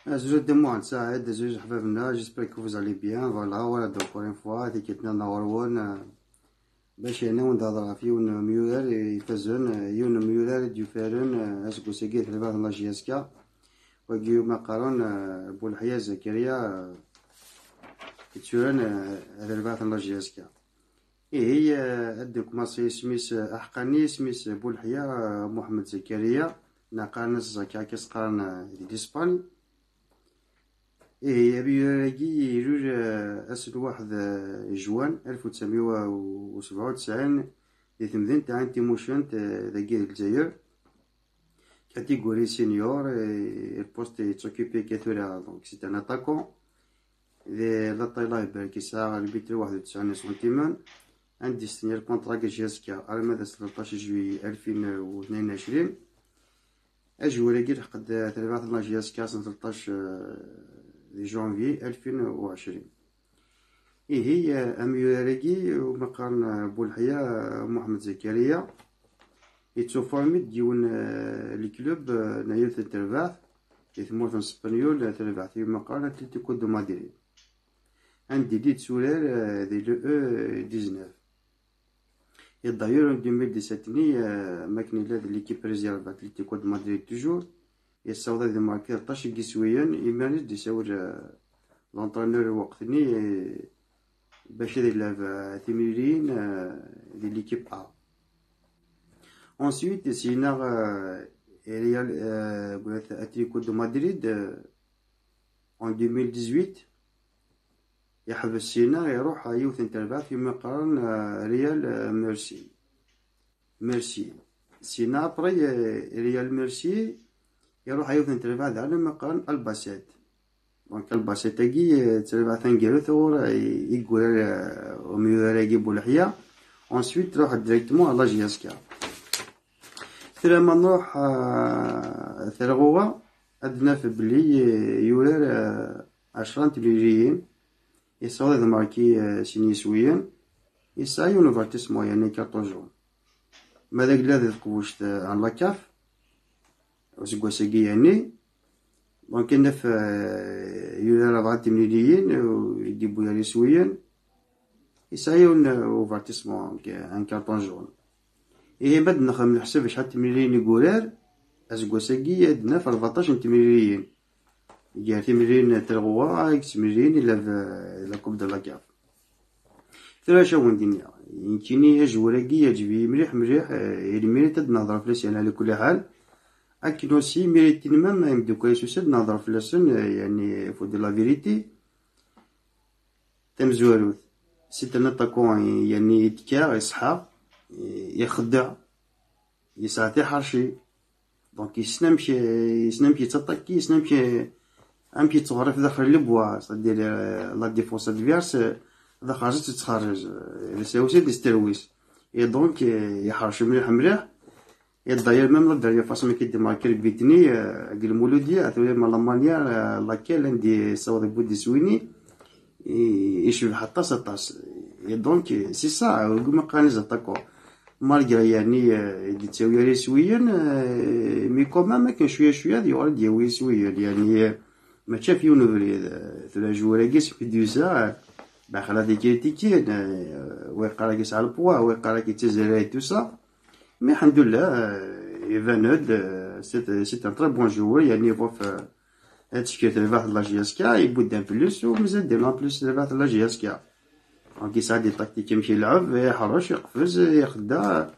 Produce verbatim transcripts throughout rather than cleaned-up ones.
Azul a Dda Muḥend Saɛid, azul a ḥbabna, j'espère que vous allez bien. Voilà, voilà, donc encore une fois, tikkelt-nniḍen ɣur-wen, euh, bac yerna wen-d-hedreɣ ɣef yiwen n umyurar ifazen, euh, yiwen n umyurar i d-yufaren, euh, aseggas-agi di terbaɛt n la J S K. Wagi umi qqaren, euh, Buleḥya Zakariya, euh, yetturan, euh, di terbaɛt n la J S K. Ihi, eh, ad nkumaṣi isem-is, eh, aḥeqqani, isem-is, eh, Buleḥya, eh, Muḥemmed Zakariya, neɣ qqaren-as Zaki, akka s-qqaren, eh, di Lispan. Ihi, amyurar-agi ilul, eh, ass n waḥed, eh, juin alef u tesɛemya u sebɛa u tesɛin di temdint n Ɛin Timucent, eh, dagi di Lezzayer. Catégorie senior, eh, le poste yettoccupi akka tura, donc c'est un attaquant. Di l'attaque, Allah ibarek, yesɛa arbitre waḥed u tesɛin isantimen. Anda yestenya lkunṭra deg J S K arma d ass n tleṭṭac juillet alfin u tnin u ɛecrin. Ajwar-agi ilḥeq-d tarbaɛt n la J S K ass n tleṭṭac, eh, di janvier alfin u ɛecrin. Ihi, eh, amyurar-agi umi qqaren, eh, Buleḥya, eh, Muḥemmed Zakariya, yettuformi-d yiwen, eh, leklub, eh, n yiwet n terbaɛt di tmurt n Spenyul, eh, terbaɛt umi qqaren Atlético de Madrid. Anda i d-yetturar, eh, di le E dix-neuf. Et d'ailleurs, en deux mille dix-sept-nni, eh, mi akken yella di l'équipe réserve Atlético de Madrid toujours, yessaweḍ ad imarki aṭas n yiswiyen, imiren i d-isawel, eh, l'entraîneur n lweqt-nni, eh, bac ad ilɛeb, eh, timliliyin, eh, di l'équipe A. Ensuite, syin-a, eh, Real, eh, Atlético de Madrid, eh, en deux mille dix-huit, yeḥbes syin-a, iruḥ yiwet n terbaɛt umi qqaren, eh, Real, eh, Murcie. Murcie. Syin-a, après, eh, Real Murcie, iruḥ yiwet n terbaɛt daɣen umi qqaren Albacete. Donc, Albacete-agi, eh, d terbaɛt taneggarut ɣur, eh, i yurar, eh, umyurar-agi Buleḥya. Ensuite, iruḥ directement à la J S K. Tura ma nruḥ, eh, Terɣuɣa, ad naf belli, eh, yurar, eh, ɛecra n temliliyin, yessaweḍ ad imarki, eh, sin yiswiyen, yesɛa yiwen uvertismu, yeɛni carton jaune. Ma d agla di tqbuct, eh, n la CAF, useggas-agi yeɛni, donc ad naf, eh, yurar rebɛa n temliliyin, eh, i d-yewwi ar yiswiyen, yesɛa yiwen, eh, uvertismu, donc, eh, un carton jaune. Ihi ma d-nexdem leḥsab acḥal n temliliyin i yurar, aseggas-agi ad naf rbeɛṭac n temliliyin. Gar timliliyin n Terɣuɣa, akked temliliyin i la, la Coupe de la CAF. Tura acu ad wen-d-iniɣ, nekkini ajwar-agi yeɛǧeb-iyi mliḥ, mliḥ, eh, il mérite ad nehder fell-as, yeɛni, ɛla kulli ḥal. Akken aussi mérite-in même imeddukal-is usi ad nehder fell-asen, eh, yeɛni, faut dire la vérité. Tamezwarut, c'est un attaquant, yeɛni, yettkar, iṣeḥḥa, ixeddeɛ, yesɛa tiḥerci. Donc, yessen amek, yessen amek yettaṭaki, yessen amek, amek yettɣerrif daxel le bois, c'est-à-dire, euh, la défense adverse, euh, d axerrez i tettxerriz, euh, d asawes i d-isterwis. Et donc, euh, yeḥrec mliḥ, mliḥ. Et d'ailleurs, même la dernière fois, mi k-id-imarki le but-nni, euh, deg Lmuludya, tura ma l'année-nni, euh, laquelle, anda yessaweḍ yewwi-d iswi-nni, i-, icbeḥ aṭas, aṭas. Et donc, c'est ça, wigi umi qqaren les attaquants. Malgré, yeɛni, euh, ur d-yettawi ara iswiyen, euh, mais quand même, akken cwiya, cwiya, ad yuɣal ad d-yawi iswiyen. Yeɛni, euh, mačči ɣef yiwen ubrid. Euh, tura, ajwar-agi, asmi d-yusa, euh, daxel ad ikritikin, euh, wa yeqqar-ak yesɛa le poids, wa yeqqar-ak yettazzal et tout ça. Mais, alḥemdullah, euh, iban-d, euh, c'est, c'est un très bon joueur, yeɛni, bof, euh, ad tekker terbaɛt n la J S K, yewwi-d un plus, u mazal dima un plus terbaɛt n la J S K. Donc, yesɛa des tactiques amek ilɛeb, iḥrec, iqfez, ixeddeɛ.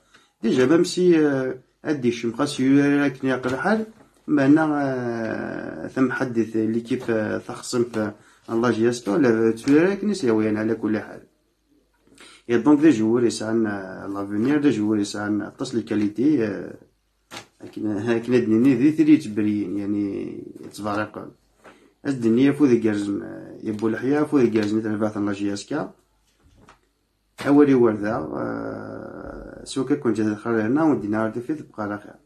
Déjà, même si, euh, ad d-ikcem xas yurar akken ilaq lḥal, meɛna, euh, tamḥaddit, l'équipe, euh, taxṣimt, euh, n la J S K, la tetturar akken i s-yehwa, yeɛni, ɛla kulli ḥal. Et donc, d ajwar yesɛan, euh, l'avenir, d ajwar yesɛan aṭas n les qualités, euh, akken, akken ad d-nini, d itri yettberriyin, yeɛni, yettberriqen. Ad s-d-nini afud igerrzen, euh, i Buleḥya, afud igerrzen i terbaɛt n la J S K. Awal-iw ar da, euh, s wakka ad ken-ǧǧeɣ di lxir, yerna ur d-nniɣ ara tufit, tebqa ala xir.